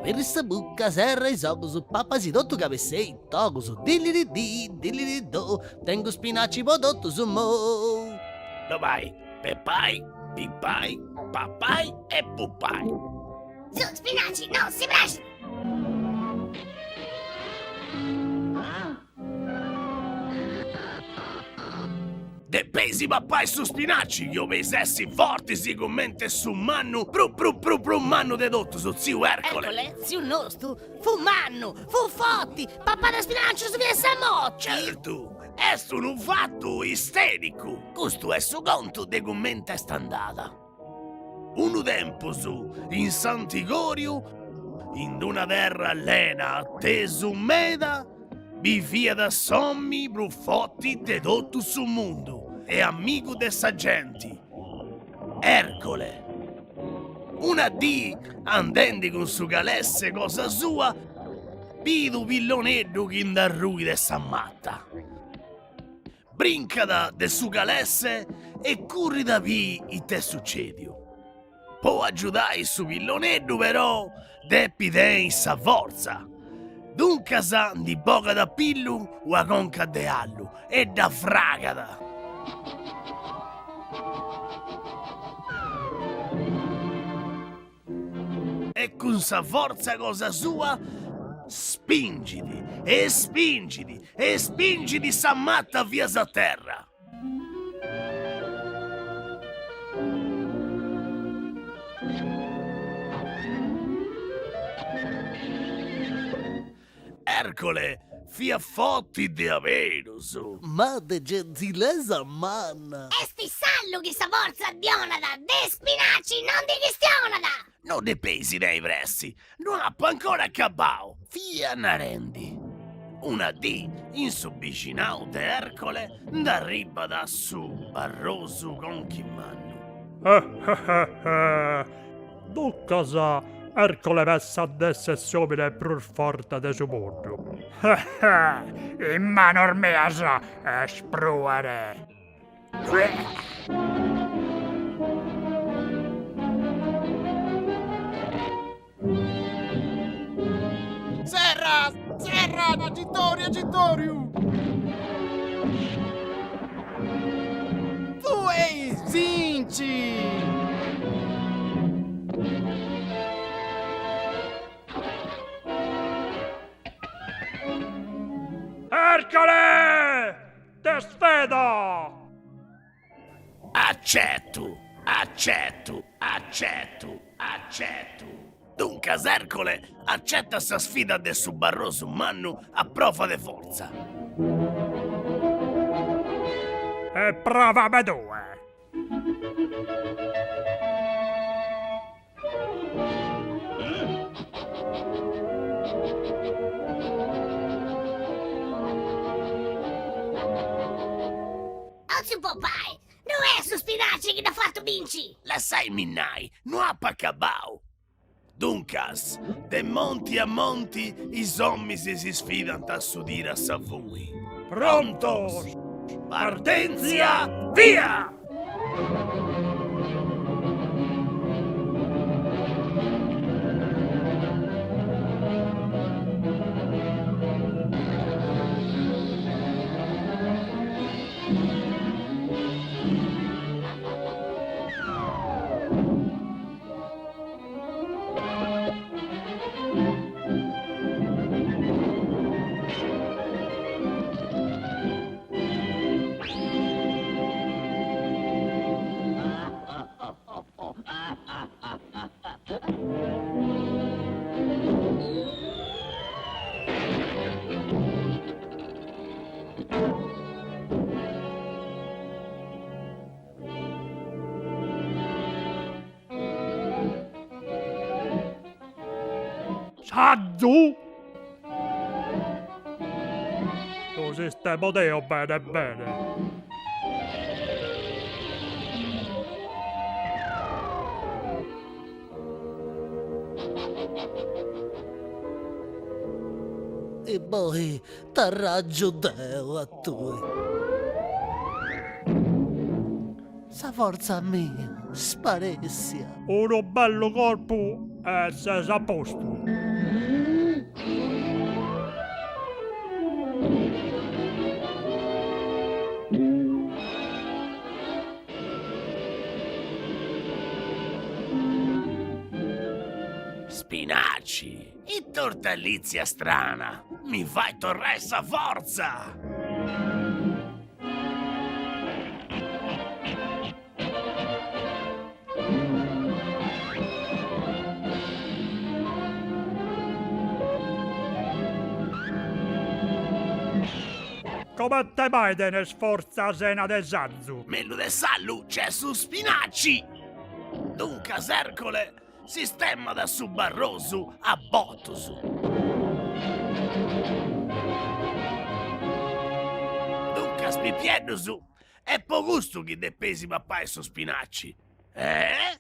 Aberri sa bucca, serra is ogus, papasi totu ca bessei togus, dilliriddì, dilliriddò, tengu spinaci po totus immou. Lobai, pepai, pipai, papai e pupai. Su spinaci no si praxit! Depeis papai su spinaci chi 'obeis essi fortis cumenti su mannu pru pru pru pru mannu de totus, tziu Ercole! Ercole, tziu nostu, fut mannu, fut forti, papat spinacius finas a sa morti! Certu, est unu fatu istericu! Custu est su contu de cumenti est andada. Unu tempus, in s'antigoriu, in d'una terra allena atesu meda, biviat s'omi prus forti de totu su mundu e amigu de sa genti, Ercole. Una dì, andendi cun su calesse cosa sua, biit unu pilloneddu chi nd'arruit de sa mata. Brincat de su calesse e currit a biri it'est sucediu. Po agiudai su pilloneddu però depit tenni sa fortza. Duncas ndi bogat a pillu una conca de allu e dda fragat. E cun sa fortza cosa sua spingit e spingit e spingit sa mata finas a terra. Ercole fiat forti diaberus. Ma de gentilesa manna. Est s'allu chi sa fortza ddi 'onat, de spinaci no ndi chistionat! No depeis tenni pressi, no apu ancora acabau, fia narendi. Una dì, in su bixinau de Ercole, nd'arribat su barrosu conchimannu. Duncas, Ercole pessat d'esser s'omine prus forte de su mundu. In manos meas est pruere. Serra! Serra! Agitoriu! Agitoriu! Fuei sinci! Ercole! Te sfido! Accettu! Accettu! Accettu! Accettu! Duncas Ercole accettat sa sfida de su barrosu mannu a prova de fortza. E prova-me tue! O tziu Popai, no est su spinaci chi dd'at fatu binci! Lassaimi nai, no apu acabau! Duncas, de monti a monti is omis si sfidant a su tiru a sa funi. Prontos! Partèntzia! Via! Saddu! Lu sistemo deo bene bene. Immoi t'arrangiu deu a tui. Sa fortza mia sparessia. Unu bellu corpu e ses a postu. Spinaci, ita ortallìtzia strana, mi fait torrai sa fortza! Comente mai tenes fortza sena de s'azu? Mellus de s'allu c'est su spinaci! Duncas Ercole sistemat su barrosu a botus. Duncas pipieddus, est po custu chi depeis papai su spinaci, eh?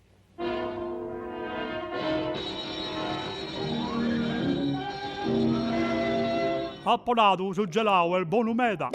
Apo nadu, su gelau est bonu meda!